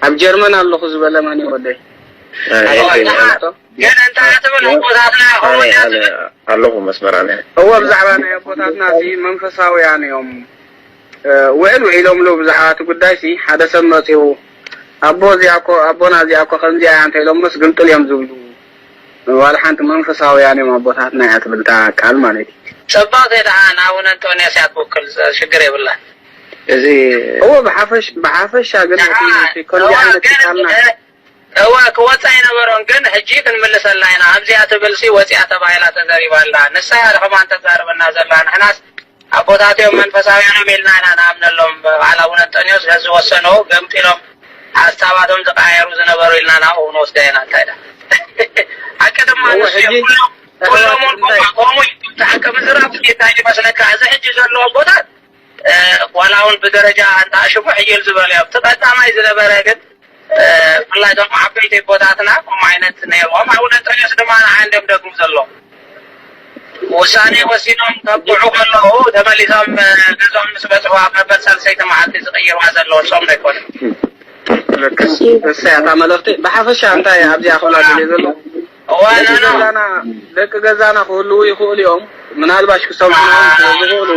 ኣብ ጀርመን ኣለኹ ዝበለ መን እዩ ወደይ? ኣይ፣ ኣይ፣ ኣይ፣ ኣይ፣ ኣይ፣ ግን እንታይ ትብል ኣቦታትና ከምኡ ኣይ፣ እንታይ ኣይ፣ ትብል ኣለኹ መስመር ኣነ። እወ፣ ብዛዕባ ናይ ኣቦታትና እዚ መንፈሳውያን እዮም። እ፣ ውዕል ውዒሎምሉ ብዛዕባ እቲ ጉዳይ ሲ ሓደ ሰብ መጺኡ ኣቦ እዚኣ እኮ ኣቦና እዚኣ እኮ ከምዚኣ እያ እንተ ኢሎምስ ግምጥል እዮም ዝብሉ። ዋላ ሓንቲ መንፈሳውያን እዮም ኣቦታትና እያ ትብል እታ ቃል ማለት እዩ። ጽባቕ ደኣ ንኣቡነ እንጦንዮስ እያ ትውክል፣ ሽግር የብላን። እዚ እወ፣ ብሓፈሽ ብሓፈሻ ግን እቲ እቲ ከምዚ ዓይነት ቃልና እወ ክወፃ ኣይነበሮን፣ ግን ሕጂ ክንምልሰላ ኢና። ከምዚኣ ትብል ሲ ወፂኣ ተባሂላ ተዘሪባ ኣላ። ንሳ እያ ከማን ተዛርበና ዘላ። ንሕናስ ኣቦታትዮም መንፈሳውያኖም ኢልና ኢና ንኣምነሎም። በዓል ኣቡነ እንጠንዮስ ነዚ ወሰንዎ ገምጢሎም ሓሳባቶም ዝቀያየሩ ዝነበሩ ኢልና ናብኡ ክንወስዳ ኢና። እንታይ ዳ ሓቂ ድማ እወ፣ ንሱ እዩ። ሕጂ ኩሎም ኩሎም እውን እንታይ ከምኡ ከምኡ እዩ። እቲ ሓቂ ምዝራብ እንታይ ይመስለካ? እዚ ሕጂ ዘሎ ኣቦታት ዋላ እውን ብደረጃ ኣንታ ሽሙ ሕይል ዝበለ እዮም። እቲ ቀዳማይ ዝነበረ ግን ብፍላይ እቶም ዓበይቲ ኣቦታትና ከምኡ ዓይነት ነይርዎም። ኣቡነ እንጠንዮስ ድማ ንዓይ እንድዮም ደግሙ ዘለዉ። ውሳኔ ወሲኖም ከብቅዑ ከለዉ ተመሊሶም ገዝኦም ምስ በፅሑ ኣብ መበል ሳልሰይቲ መዓልቲ ዝቕይርዋ ዘለዉ ንሶም ዶ ኣይኮኑን? እሰይ፣ እታ መልእኽቲ ብሓፈሻ እንታይ ኣብዚኣ ክብላ ደልየ ዘሎ እዋ ደቂ ኖ ኖ ገዛና ደቂ ገዛና ክህልዉ ይኽእሉ እዮም። ምናልባሽ ክሰምዑና እውን ስለ ዝኽእሉ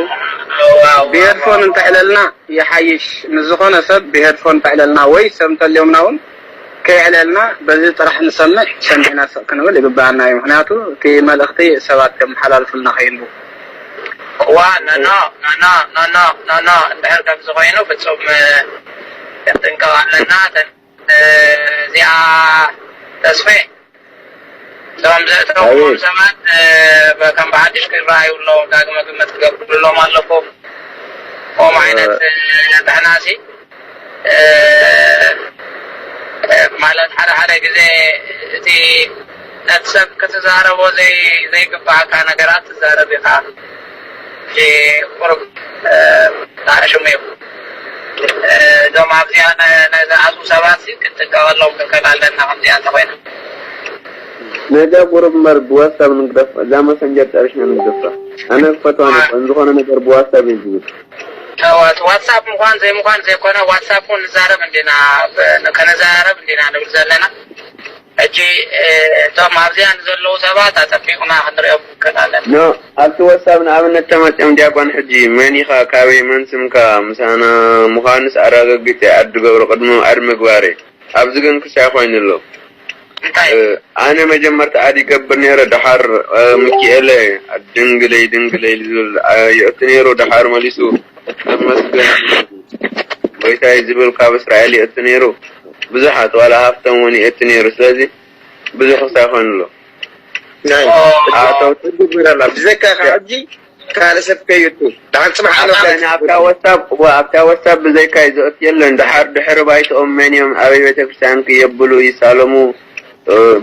ዋው ብሄድፎን እንተዕለልና ይሓይሽ። ምስ ዝኾነ ሰብ ብሄድፎን እንተዕለልና ወይ ሰብ እንተልዮምና እውን ከየዕለልና በዚ ጥራሕ ንሰምዕ ሰሚዕና ስቕ ክንብል ይግበኣና እዩ። ምክንያቱ እቲ መልእኽቲ ሰባት ከመሓላልፉልና ከይህልዉ እዋ ኖኖ ኖኖ ኖኖ ኖኖ እንድሕር ከምዚ ኮይኑ ፍጹም ክንጥንቀቕ ኣለና። እተን እዚኣ ተስፌ እቶም ዘእተዎም ሰባት ከም ብሓድሽ ክረኣዩ ኣለዎም። ዳግመ ግምት ክገብርሎም ኣለኩም። ከምኡ ዓይነት ንሕናሲ ማለት ሓደ ሓደ ግዜ እቲ ነቲ ሰብ ክትዛረቦ ዘይ ዘይግባኣካ ነገራት ትዛረብ ኢኻ። ሕጂ ቁሩብ ጣዕሽሙ እዩ። እዞም ኣብዚኣ ነ- ነዝኣትዉ ሰባት ሲ ክንጥንቀቐሎም ክንክእል ኣለና። ከምዚኣ እንተኾይና ነዛ ቁሩብ እምበር ብዋትሳፕ ንግደፍ፣ እዛ መሰንጀር ጨሪሽና ንግደፋ። ኣነ ክፈትዋ ነበር ዝኾነ ነገር ብዋትሳፕ እዩ ዝብል። ተዋት ዋትሳፕ ምዃን ዘይምዃን ዘይኮነ ዋትሳፕ እውን ንዛረብ እንዲና ብ- ከነዛረብ እንዲና ንብል ዘለና። ሕጂ እቶም ኣብዚኣ ንዘለዉ ሰባት ኣጸቢቕና ክንሪኦም ክንክእል ኣለና። ኖ ኣብቲ ዋትሳፕ ንኣብነት ተመፅኦም ዲያቆን ሕጂ መን ኢኻ ካበይ መን ስምካ ምሳና ምዃንስ ኣረጋጊፀ ኣድ ገብሩ ቅድሚ ኣድ ምግባረይ ኣብዚ ግን ክሳይ ኮይኑ ኣሎ። እንታይ ኣነ መጀመርታ ኣድ ይገብር ነይረ፣ ደሓር ሚኪኤለ ድንግለይ ድንግለይ ዝብል የእቱ ነይሩ፣ ደሓር መሊሱ ተመስገን ጎይታይ ዝብል ካብ እስራኤል የእቱ ነይሩ። ብዙሓት ዋላ ሃፍቶም እውን የእቱ ነይሩ። ስለዚ ብዙሕ ክሳይ ኮይኑ ኣሎ። ናይ ኣቶ ትግብር ኣላ ብዘካ ካብ ሕጂ ካልእ ሰብ ከይቱ ደሓን ፅባሕ ኣነ ኣብታ ወሳብ ኣብታ ወሳብ ብዘይካ ይዘእት የለን። ድሓር ድሕሪ ባይትኦም መን እዮም ኣበይ ቤተክርስትያን ክየብሉ ይሳለሙ?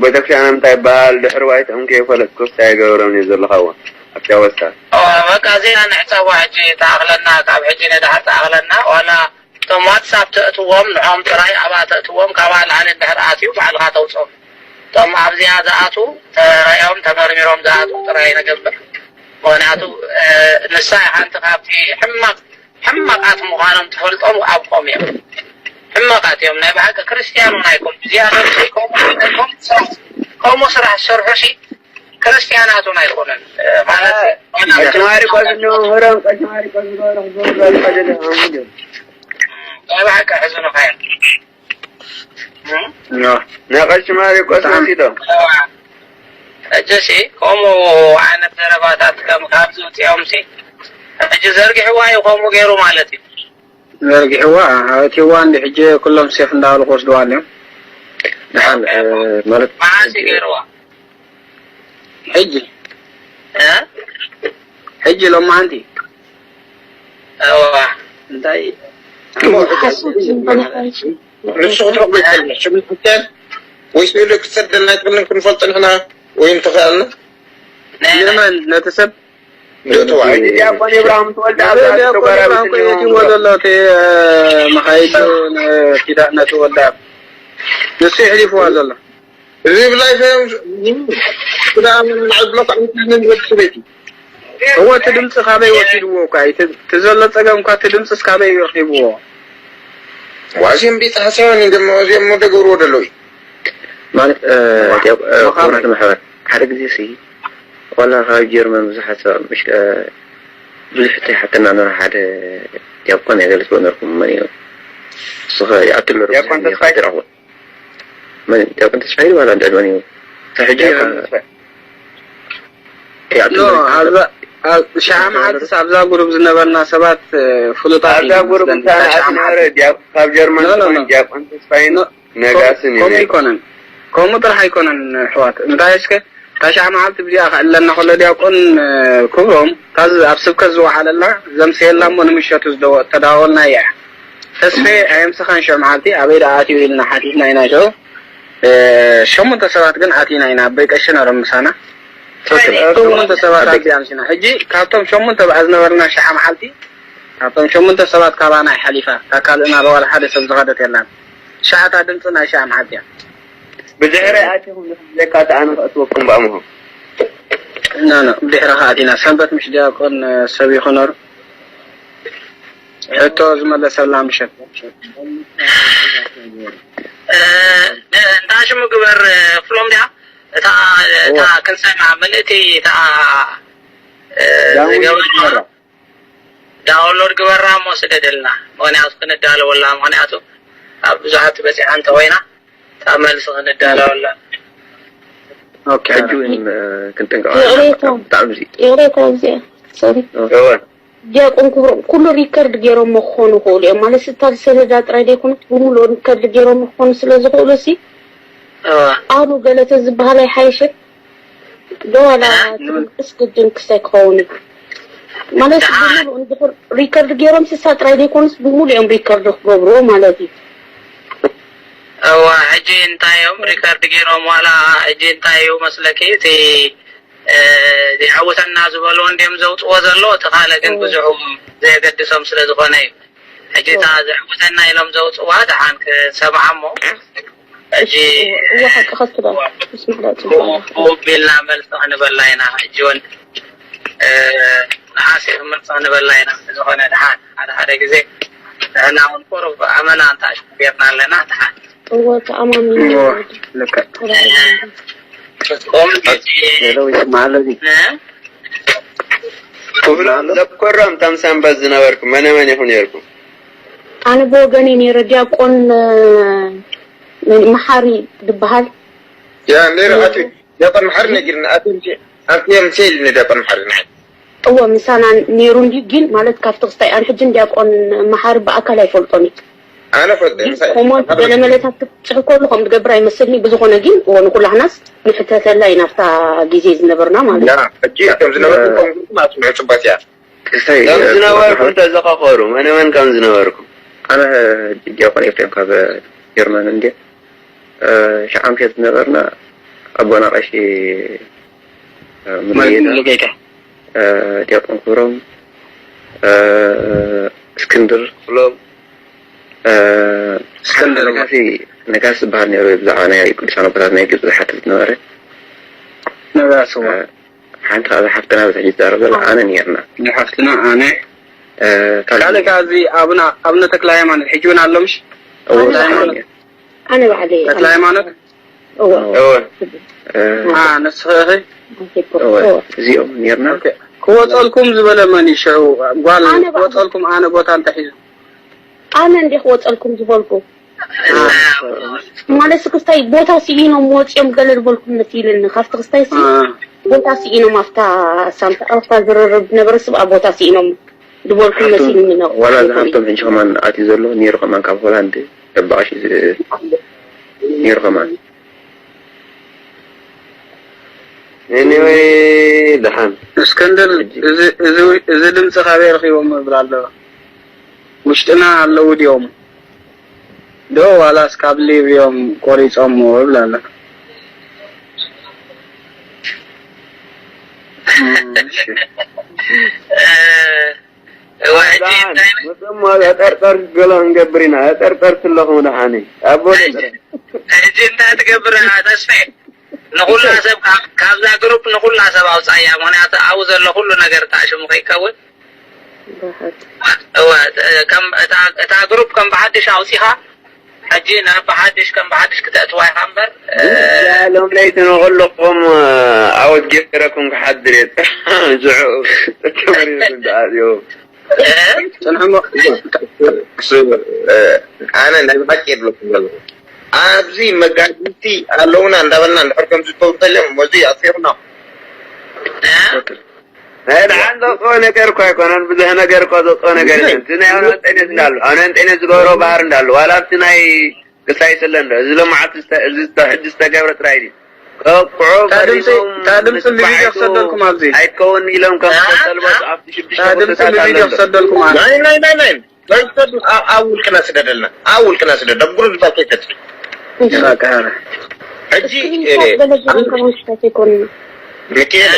ቤተክርስትያን እንታይ ይበሃል? ድሕሪ ባይትኦም ከይፈለጥኩ ክስታይ ይገብሮም እዩ ዘለኻዎ ኣብታ ወሳብ። በቃ እዚኣ ንዕፀዋ ሕጂ ተኣኽለና፣ ካብ ሕጂ ንድሓር ተኣኽለና። ዋላ እቶም ዋትሳፕ ተእትዎም ንዖም ጥራይ ኣብኣ ተእትዎም፣ ካብኣ ላዕሊ እንድሕር ኣትዩ ባዕልኻ ተውፅኦም። እቶም ኣብዚኣ ዝኣትዉ ተራእዮም ተመርሚሮም ዝኣትዉ ጥራይ ነገብር። ምኽንያቱ ንሳ ሓንቲ ካብቲ ሕማቕ ሕማቓት ምዃኖም ትፈልጦም ኣብቆም እዮም። ሕማቓት እዮም ናይ ብሓቂ ክርስትያን እውን ኣይኮኑ። እዚኣቶም ከምኡ ስራሕ ዝሰርሑ ሲ ክርስትያናት እውን ኣይኮኑን ማለት ቀሺ ማሪቆስ እንምህሮም ቀሺ ማሪቆስ ዝበሉ ክገብሩ ኣይፈለጥን እዮም። ናይ ብሓቂ ሕዝኑኻ እዮም። ናይ ቀሺ ማሪቆስ ወሲዶም ሕጂ ሲ ከምኡ ዓይነት ዘረባታት ከም ካብዚ ውፅኦም ሲ ሕጂ ዘርጊሕዋ እዩ ከምኡ ገይሩ ማለት እዩ። ዘርጊሕዋ ኣእትይዋ እንዲ ሕጂ ኩሎም ሴፍ እንዳበሉ ክወስድዋ እንዲዮም። ድሓን ማለት መዓስ እዩ ገይርዋ? ሕጂ እ? ሕጂ ሎማዓንቲ እዋ እንታይ ንሱ ክትረኽቦ ይከኣል ሽም ሕተን ወይ ስእሉ ክትሰደልና ይትኽልን ክንፈልጦ ንሕና ወይ እንተኽኣልና ናይ ንመን ነቲ ሰብ ዶ ተዋሂዱ ዲያቆን ኢብራሂም ተወልደ ኣብ ዲያቆን ኢብራሂም እኮ የእትይዎ ዘሎ እቲ መኻይዱ ኪዳነ ተወልደ ንሱ የሕሊፍዋ ዘሎ እዚ ብላይ ፈዮም ክዳን ናይ ብሎክ ኣንተንን ወዲ ሰበይቲ እወ እቲ ድምፂ ካበይ ወሲድዎ እኳ እዩ እቲ ዘሎ ፀገም እኳ እቲ ድምፂስ ካበይ ረኺብዎ ዋሲም ቢት ሓሳብ ንደሞ እዚኦም ደገብርዎ ደለዉ። ማለት እ፣ ዲያቆ- እ፣ መኻሪ። ክቡራት ማሕበር፣ ሓደ ግዜ ሲ ዋላ ካብ ጀርመን ብዙሓት ሰባት ምሽ እ፣ ብዙሕ ሕቶ ይሓተና ነበረ። ሓደ ዲያቆን የገልግሎ ነርኩም። መን እዩ? ንስኸ ይኣትሎ ዲያቆን ተስፋይ? ትረኽቦ? መን እዩ? ዲያቆን ተስፋይ ዋላ እንደ መን እዩ? ሕጂ ዲያቆን ተስፋይ። ይኣትሎ ኖ፣ ነርኩም። ኣብዛ ኣብ ሻዓ መዓልትስ ኣብዛ ጉሩብ ዝነበርና ሰባት እ፣ ፍሉጣት ኣብዛ እዮም ጉሩብ ዝመስለኒ። እንታ እታ ሻዓ ንኣት ነበረ መዓልቲ። ዲያ- ካብ ጀርመን ኖ፣ ኖ፣ ዝኾነ ኖ። ዲያቆን ተስፋይን ኖ፣ ነጋስን እዩ ከምኡ ነይሩ። ኣይኮነን። ከምኡ ጥራሕ ኣይኮነን ኣሕዋት። እንታይ እስከ ታሽዓ መዓልቲ ብዚኣ ክዕለና ከሎ ዲያቆን እ፣ ክብሮም ታዝ ኣብ ስብከት ዝወዓለላ ዘምሰየላ እሞ ንምሸቱ ዝደወ- ተዳወልና እያ። ተስፌ ኣየምሰኻን ሽዑ መዓልቲ ኣበይ ደኣ ኣትዩ ኢልና ሓቲትና ኢና ሽዑ። እ፣ ሸሞንተ ሰባት ግን ኣቲና ኢና። ኣበይ ቀሺ ነሮም ምሳና። ትክክል። ሸሞንተ ሰባት ኣበይ ኣንቢያ ኣምሲና። ሕጂ ካብቶም ሸሞንተ ብኣ ዝነበርና ሽዓ መዓልቲ ካብቶም ሸሞንተ ሰባት ካባና ይሓሊፋ። ካብ ካልእና ዋላ ሓደ ሰብ ዝኸደት የላን። ሸዓታ ድምፂ ናይ ሸዓ መዓልቲ እያ። ብድሕሪ ኣቲኹም ዘካትኣና ከእትወኩም ብኣምሆ። ኖ፣ ኖ፣ ብድሕሪ ከኣ ኣቲና። ሰንበት ምሽ ዲያቆን፣ እ፣ ሰብ ይኹነሩ። ሕቶ ዝመለሰላ ምሸት። እ፣ እ፣ እንታ ሽሙ ግበር፣ እ፣ ፍሎም ድያ? እታ፣ እታ እወ። ክንሰምዓ ምልእቲ፣ እታ፣ እ፣ ዳውንሎድ ዝገበርና ግበራ። ዳውንሎድ ግበራ እሞ ስደደልና። ምኽንያቱ ክንዳለወላ፣ ምኽንያቱ ኣብ ብዙሓት በጺሓ እንተኾይና፣ እታ መልሲ ክንዳለወላ። ኦኬ። ሕጂ እውን፣ እ፣ ክንጥንቀቕ ኣለና። ይቕሬታ። ብጣዕሚ ሲ- ይቕሬታ፣ እዚኣ፣ ሶሪ። እወ። ዲያቆን ክብሮም፣ ኩሉ ሪከርድ ገይሮሞ ክኾኑ ይኽእሉ እዮም። ማለት፣ እታ ዝሰነዳ ጥራይ ዘይኮነስ፣ ብምሉእ ሪከርድ ገይሮሞ ክኾኑ ስለ ዝኽእሉ ሲ፣ እወ። ኣሉ ገለተ ዝበሃል ኣይሓይሽን? ዶ ዋላ እ? ትንክስ ግድን ክሳይ ክኸውን እዩ? ማለት፣ ደሓን። ብምሉእ እንድሕር ሪከርድ ገይሮም ስሳ ጥራይ ዘይኮኑስ፣ ብምሉእ እዮም ሪከርድ ክገብርዎ ማለት እዩ። እወ፣ ሕጂ እንታይ እዮም ሪከርድ ገይሮም? ዋላ ሕጂ እንታይ እዩ መስለኪ? እቲ፣ እ፣ ዘዕውተና ዝበልዎ እንድዮም ዘውፅዎ ዘሎ፣ እቲ ካልእ ግን እወ። ብዙሑ ዘየገድሶም ስለ ዝኾነ እዩ። ሕጂ እታ እወ። ዘዕውተና ኢሎም ዘውፅዋ ደሓን ክሰምዓ እሞ፣ ሕጂ እወ፣ እወ፣ ሓቅኻ ስለ ምስማዕ ዳኣ ጽቡቕ። ብኡ፣ ብኡ ቢልና መልሲ ክንበላ ኢና። ሕጂ እውን፣ እ፣ ንሓሲ ክንመልሲ ክንበላ ኢና። ዝኾነ ደሓን ሓደ ሓደ ግዜ ንሕና እውን ቁሩብ ኣመና እንታ ጌርና ኣለና ደሓን። እወ፣ ተኣማሚኑ እወ፣ ይወርድ። ልክዕ። ተባሂሉ። ከምኡ ሕጂ ሄሎ፣ ይስማዕ ኣሎ እዚ? እ? ክብሉ ኣሎ? ዘኮራም ታም ሳንበት ዝነበርኩም መነ መን ኢኹም ነይርኩም? ኣነ ብወገነይ ነይረ ዲያቆን፣ እ፣ መን መሓሪ ዝበሃል። ያ፣ ነይሩ ኣትዩ። ዲያቆን መሓሪ ነጊርና፣ ኣትዩ ምሴ-፣ ኣትዩ ምሴ ኢሉኒ ዲያቆን መሓሪ ንዓይ። እወ፣ ምሳና ነይሩ እንድዩ፣ ግን ማለት ካብቲ ክስታይ ኣነ ሕጂ ዲያቆን መሓሪ ብኣካል ኣይፈልጦን እዩ። ኣነ ፈልጦ፣ ግን ምሳይ ኮሞንት ሓበረ። ገለመለታት ክትጽሕፍ ከሎ ከም ዝገብር ኣይመስልኒ። ብዝኾነ ግን፣ እወ፣ ንኩላህናስ ንሕተተላ ኢና ኣብታ ግዜ ዝነበርና ማለት ያ፣ እዩ። ሕጂ እቶም ዝነበርኩም ከምኡ ኢልኩም ኣስምዑ፣ ጽቡቅ እያ። ክስታይ፣ ከም እ፣ ዝነበርኩም ክቡር ተዘኻኸሩ፣ መነ መን ከም ዝነበርኩም። ኣነ ዲያቆን ኤፍሬም ካብ ጀርመን እንድየ። እ፣ ሸዓ ምሸት ዝነበርና ኣቦና ቀሺ፣ እ፣ ማለት ሙሉጌታ፣ ሙሉጌታ። እ፣ ዲያቆን ክብሮም፣ እ፣ እስክንድር፣ ፍሎም። እ፣ እስክንድር። ነጋሲ፣ ነጋሲ ዝበሃል ነይሩ ብዛዕባ ናይ ቅዱሳን ኣቦታት ናይ ግብጺ ዝሓትት ዝነበረ። ነጋሲ፣ እ፣ ሓንቲ ካብዛ ሓፍትና ኣብዚ ሕጂ ትዛረብ ዘላ ኣነ ነይርና። ንሓፍትና ኣነ። እ፣ ካልእ ካልእ ከኣ እዚ ኣቡና፣ ኣቡነ ተክለ ሃይማኖት ሕጂ እውን ኣሎ ምሽ? እዎ፣ ተክለ ሃይማኖት። ኣነ ባዕለይ ተክለ ሃይማኖት? እዎ። እዎ። እ፣ አ፣ ንስኺ ኢኺ? እዎ። እዎ። እዚኦም ነይርና። ኦኬ። ክወጸልኩም ዝበለ መን እዩ ሽዑ? ጓል ኣነ ባዕለይ። ክወጸልኩም ኣነ ቦታ እንተሒዙ። ኣነ እንዴ ክወጸልኩም ዝበልኩ? ማለት ክስታይ ቦታ ስኢኖም ወፂኦም ገለ ዝበልኩም መሲልኒ። ካብቲ ክስታይ ሲ አ። ቦታ ስኢኖም ኣብታ ሳምታ፣ ኣብታ ዝርርብ ነበረ ስብኣ ቦታ ስኢኖም ዝበልኩም ካብቶም መሲልኒ ነው። ዋላ ዝሃብቶም ሕጂ ከማን ኣትዩ ዘሎ ነይሩ ከማን ካብ ሆላንድ ደባቕሽ ዝ-፣ ነይሩ ከማን። ኤኒወይ፣ ደሓን። እስክንድር፣ እዚ፣ እዚ፣ እዚ ድምፂ ካበይ ረኺቦም እብል ኣለኹ። ውሽጥና ኣለዉ ድዮም? ዶ ዋላስ ካብ ሊቭ እዮም ቆሪጾምዎ እብል ኣለኹ። እሺ። እ፣ እወ፣ ሕጂ ደሓን፣ እንታይ መፅእሞ፣ ጠርጠር ገሎ ክንገብር ኢና። ጠርጠር ትለኹም ደሓን። ኣቦ፣ ሕጂ፣ ሕጂ እንታይ ትገብር፣ ተስፋዬ? ንኹላ ሰብ ካብ፣ ካብዛ ግሩፕ ንኹላ ሰብ ኣውጻእያ። ምኽንያቱ ኣብኡ ዘሎ ኩሉ ነገር ተኣሽሙ ከይከውን። እወ፣ ከም እታ፣ እታ ግሩፕ ከም ብሓድሽ ኣውፂኻ፣ ሕጂ ናብ ብሓድሽ፣ ከም ብሓድሽ ክተእትዋ ኢኻ እምበር፣ እ፣ እዛ ሎም ለይቲ ንኹልኹም፣ እ፣ ዓወት ገይረኩም ክሓድር እየ። ሽዑ ተመሪርኩም ትኣትዩ። እ? ጽንሕሞ። ክሱ፣ እ፣ ኣነ ናይ ብሓቂ የብለኩም ዘለኹ። ኣብዚ መጋድልቲ ኣለውና እንዳበልና እንድሕር ከምዚ ትገብሩ ተልዮም፣ እዚ ኣጽፊርና። እ? ናይ ደሓን ዘውፅኦ ነገር እኮ ኣይኮነን፣ ብዙሕ ነገር እኮ ዘውፅኦ ነገር የለን። እቲ ናይ ኣውናንጤኔስ እንዳሉ፣ ኣውናንጤኔስ ዝገብሮ ባህር እንዳሉ፣ ዋላ ኣብቲ ናይ ክሳይ ስለ እንዶ፣ እዚ ሎማዓት ዝተ-፣ እዚ ዝተ-፣ ሕጂ ዝተገብረ ጥራይ ድዩ? ከብቅዑ እታ ድምፂ፣ ፈሪዶም እታ ድምፂ ምስ ንቪድዮ በዓይቱ ክሰደልኩም ኣብዚ። ኣይከውን ኢሎም ከም እ? ዝተጠልቦ እ? ኣብቲ ሽዱሽተ እታ ድምፂ ቁፅርታት ኣሎ ንቪድዮ እንዶ። ክሰደልኩም ኣብዚ። ናይ፣ ናይ፣ ናይ፣ ናይ። ናይ ሰዱ ኣብ፣ ኣብ ውልቅና ስደደልና። ኣብ ውልቅና ስደድ። ኣብ ግሩፕ ዝበልከ ይፈትሕ። በቃ። ሕጂ፣ እ፣ ስክሪንሾት በለ ዝብል ከማን ሽታት ኣይኮነን። ሚካኤል።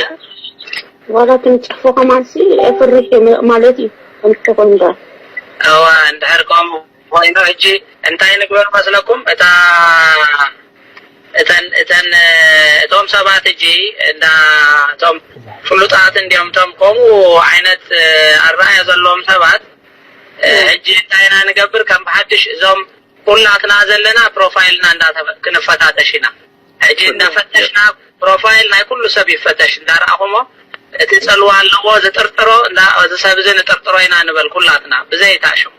ዋላ ክንጽሕፎ ከማንሲ የፍርሕ እዩ ማለት እዩ። ከምቲ ኮይኑ ዶ? እዋ፣ እንድሕር ከምኡ ኮይኑ፣ ሕጂ እንታይ ንግበር መስለኩም? እታ፣ እተን፣ እተን፣ እቶም ሰባት ሕጂ እንዳ፣ እቶም ፍሉጣት እንዲዮም፣ እቶም ከምኡ ዓይነት ኣረኣእያ ዘለዎም ሰባት፣ እ፣ ሕጂ እንታይ ኢና ንገብር? ከም ብሓድሽ እዞም ኩላትና ዘለና ፕሮፋይልና እንዳተፈ-፣ ክንፈታተሽ ኢና። ሕጂ እንዳፈተሽና፣ ፕሮፋይል ናይ ኩሉ ሰብ ይፈተሽ እንዳረኣኹሞ፣ እቲ ጽልዋ ኣለዎ ዝጥርጥሮ፣ እንዳ፣ እዚ ሰብ እዚ ንጥርጥሮ ኢና ንበል ኩላትና፣ ብዘይ ታሽሙ።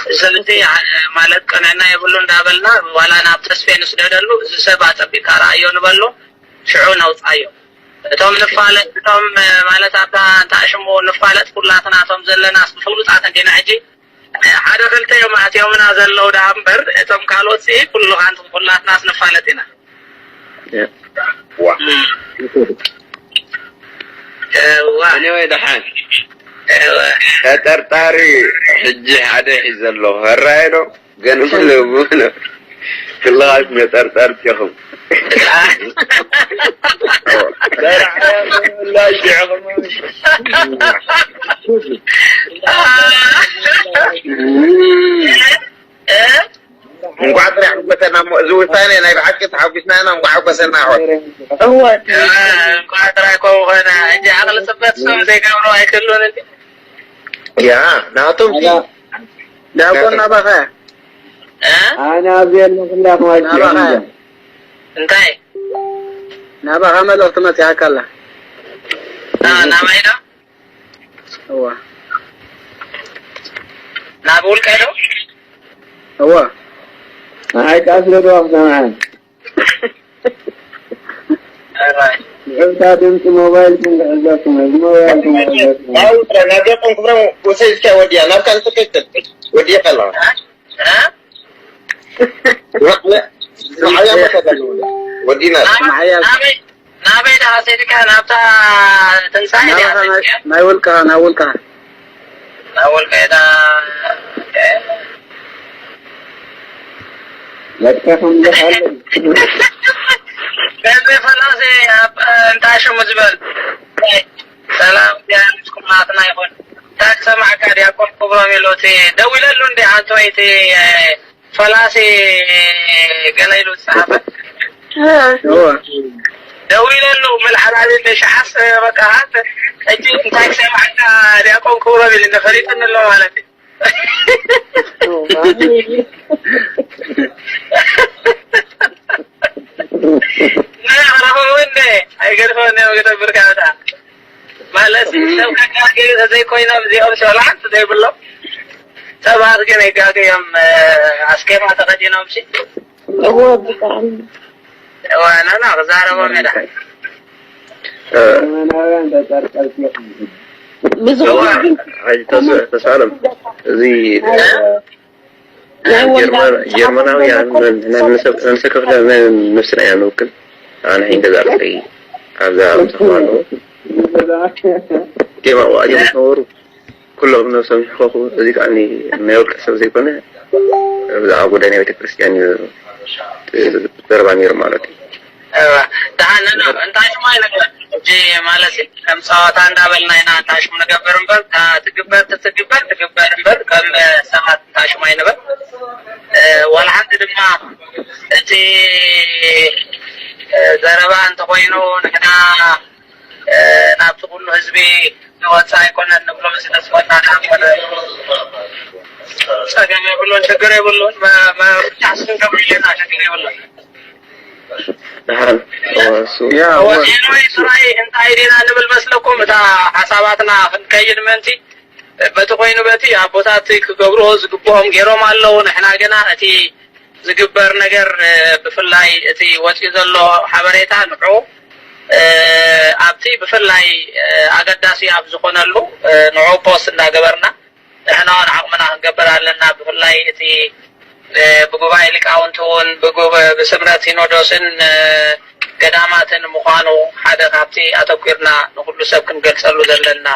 እዚ ሰብ እዚ፣ አ-፣ ማለት ቅንዕና የብሉ እንዳበልና፣ ዋላ ናብ ተስፌ ንስደደሉ፣ እዚ ሰብ ኣጸቢቕካ ረኣዮ ንበሎ፣ ሽዑ ነውጻዮ። እቶም ንፋለጥ፣ እቶም፣ እ፣ ማለት ኣብታ እንታይ ሽሙ ንፋለጥ ኩላትና እቶም ዘለና ፍሉጣት እንዲና ሕጂ፣ እ፣ ሓደ ክልተ እዮም ኣትዮምና ዘለዉ ደኣ እምበር፣ እቶም ካልኦት ሲ ኩሉ ኣንቱም ኩላትናስ ንፋለጥ ኢና። ያ። ዋ። እም። እዋ። Anyway፣ ደሓን። እዋ። ተጠርጣሪ ሕጂ ሓደ ሒዘ ኣለኹ። ህራይ ዶ? ገንብሉ፣ ብሉ። ክልኻት መጠርጠርቲ ኢኹም። ደራዕ ላሽ ኢኹም። እንኳዕ ጥራሕ ሓጎሰና እሞ፣ እዚ ውሳኔ ናይ ብሓቂ ተሓጒስና ኢና፣ እንኳዕ ሓጎሰና ኣሕዋት። እወ። እንኳዕ ጥራሕ ከምኡ ኾነ። እንጂ ዓቕሊ ጽበት ሰው ዘይገብሮ ኣይክህሉን እንዴ? ያ፣ ናቶም ሲ። ዲያቆን ናባኸ? እ? ኣነ ኣብዚ የለኹ እንዳኹም ናባኸ? ኣይትስዕሩ። እንታይ? ናባኻ መልእኽቲ መጺኣካ ኣላ። እ፣ ናባይ ዶ? እዋ። ናብ ውልቀ ዶ? እዋ። ንዓይ ከኣ ስለ ደዋኹ ሰምዓኒ። ሕታ ድምፂ ሞባይልኩም ክሕዘኩም፣ እዚ ሞባይልኩም ክሕዘኩም። ዋው፣ ጥራይ ናብ ዲያቆን ክብሮም ወሰድካ ወዲያ፣ ናብ ካልእ ትከይድ ወዲያ ከለኻ። እ? ንዓያ መሰለኒ ወዲና። ናበይ፣ ናበይ፣ ናበይ ደኣ ሰዲካ? ናብታ ትንሳኤ ድያ ናባኻ ናይ፣ ሰዲካ? ናይ ውልቅኻ፣ ናይ ውልቅኻ። ናይ ውልቀይ ደኣ፣ መጥቃ ከም ደሓለ። ገንዘብ ፈላሲ ኣብ፣ እንታይ ሽሙ ዝበል? ሰላም፣ ቢያንስ ኩላትና ይኹን። እንታይ ሰማዕካ? ዲያቆን ክብሮም ኢሉ እቲ ደዊለሉ እንዴ? ኣንተ ወይ እቲ፣ እ፣ ፈላሲ ገለ ኢሉ ዝጸሓፈ? እወ። ደዊለሉ፣ መልሓላሊ እንደ ሸሓስ፣ በቃ፣ ኣንተ፣ ሕጂ እንታይ ሰማዕካ? ዲያቆን ክብሮም ኢሉ እንደ ፈሊጥኒ ኣሎ ማለት እዩ። ናይ ኣራኸቡ እንደ ኣይገድፈኒ፣ ገደብርካ በጣም። ማለት ሰብ ከጋግዩ ተዘይኮይኖም እዚኦም ሸውላ ሓንቲ ዘይብሎም ሰባት ግን ይጋገዮም፣ እ፣ ኣስኬማ ተኸዲኖም ሲ። እወ፣ ብጣዕሚ። እወ፣ ና፣ ና፣ ክዛረቦም እየ ደሓን። እ፣ ዘመናውያን ተጠርጠርቲ ኢኹም። ብዙ እወ። ግን ሓጂ ተስ-፣ ተስፋለም፣ እዚ ናይ ጀርመን-፣ ወላድ ጀርመናውያን ነ-፣ ነ-፣ ነፍሰ-፣ ነፍሰ ክፍለ ነ-፣ ነፍስና ኢና ንውክል። ኣነ ሕጂ ገዛ ኣለይ ኣብዛ ምሳኹም ኣለዉ። ጌማ ዋዕዮም ዝነበሩ ኩሎም ነብሶም ይሕኸኹ። እዚ ከኣ ናይ ውልቀ ሰብ ዘይኮነ፣ ብዛዕባ ጉዳይ ናይ ቤተክርስትያን እዩ ዘረባ ነይሩ ማለት እዩ። እወ፣ ደሓን ንዕረፍ። እንታይ ሽሙ ኣይንግበር። ሕጂ ማለት እዩ፣ ከም ጸዋታ እንዳበልና ኢና እንታይ ሽሙ ንገብር እምበር፣ እታ ትግበር ትትግበር ትግበር እምበር፣ ከም ሰባት እንታይ ሽሙ ኣይንበል። እ፣ ዋላ ሓንቲ ድማ እቲ፣ እ፣ ዘረባ እንተኾይኑ ንሕና፣ እ፣ ናብቲ ኩሉ ህዝቢ ዝወፅእ ኣይኮነን ንብሎ፣ ስለ ዝኾንና ከኣ ኮነ ጸገም የብሉን፣ ችግር የብሉን። መ- መ- ምፍታሕ ስንከብሉ ኣለና፣ ችግር የብሉን። ደሓን እሱ ያ Anyway፣ ጥራይ እንታይ ዲና ንብል መስለኩም፣ እታ ሓሳባትና ክንከይድ ምእንቲ፣ በቲ ኮይኑ በቲ ኣቦታት ክገብርዎ ዝግብኦም ገይሮም ኣለዉ። ንሕና ግና እቲ ዝግበር ነገር፣ ብፍላይ እቲ ወፂኡ ዘሎ ሓበሬታ ንዑ ኣብቲ ብፍላይ ኣገዳሲ ኣብ ዝኾነሉ ንዑ ፖስት እንዳገበርና ንሕና እውን ዓቕምና ክንገብር ኣለና። ብፍላይ እቲ ብጉባኤ ሊቃውንቲ እውን ብጉብ- ብስምረት ሲኖዶስን ገዳማትን ምዃኑ ሓደ ካብቲ ኣተኲርና ንኹሉ ሰብ ክንገልጸሉ ዘለና።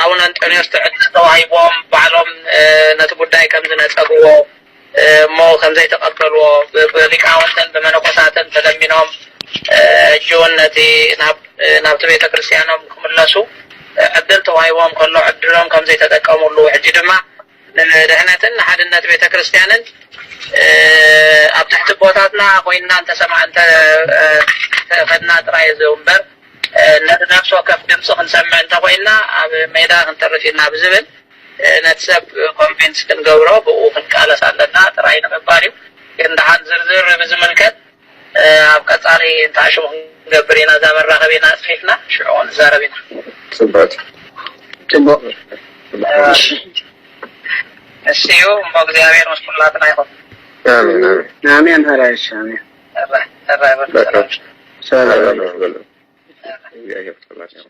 ኣቡነ እንጦንዮስ ትዕግስቲ ተዋሂብዎም ባዕሎም ነቲ ጉዳይ ከም ዝነጸግዎ እሞ ከም ዘይተቐበልዎ ብ- ብሊቃውንትን ብመነኮሳትን ተለሚኖም ሕጂ እውን ነቲ ናብ ናብቲ ቤተ ክርስቲያኖም ክምለሱ ዕድል ተዋሂቦም ከሎ ዕድሎም ከም ዘይተጠቀምሉ ሕጂ ድማ ንድሕነትን ንሓድነት ቤተ ክርስቲያንን ኣብ ትሕቲ ኣቦታትና ኮይንና እንተሰማ እንተ ከድና ጥራይ እዩ እምበር ነቲ ነፍሲ ወከፍ ድምፂ ክንሰምዕ እንተኮይንና ኣብ ሜዳ ክንተርፍ ኢና ብዝብል ነቲ ሰብ ኮንቪንስ ክንገብሮ ብኡ ክንቃለስ ኣለና ጥራይ ንምባል እዩ። ግን ደሓን ዝርዝር ብዝምልከት ኣብ ቀፃሊ እንታይ ሽሙ ክንገብር ኢና እዛ መራኸቢና ኣፅፊፍና ሽዑ ንዛረብ ኢና። ፅቡቅ ፅቡቅ እሺ እዩ እሞ እግዚኣብሔር ምስ ኩላትና ይኹን። ኣሜን ኣሜን ኣሜን። ሀራይሽ ኣሜን። ሕራይ ሕራይ በሉ በቃ ሰላም። ሰላም ሰላም በሉ። እግዚአብሔር ይፍጠርላቸው።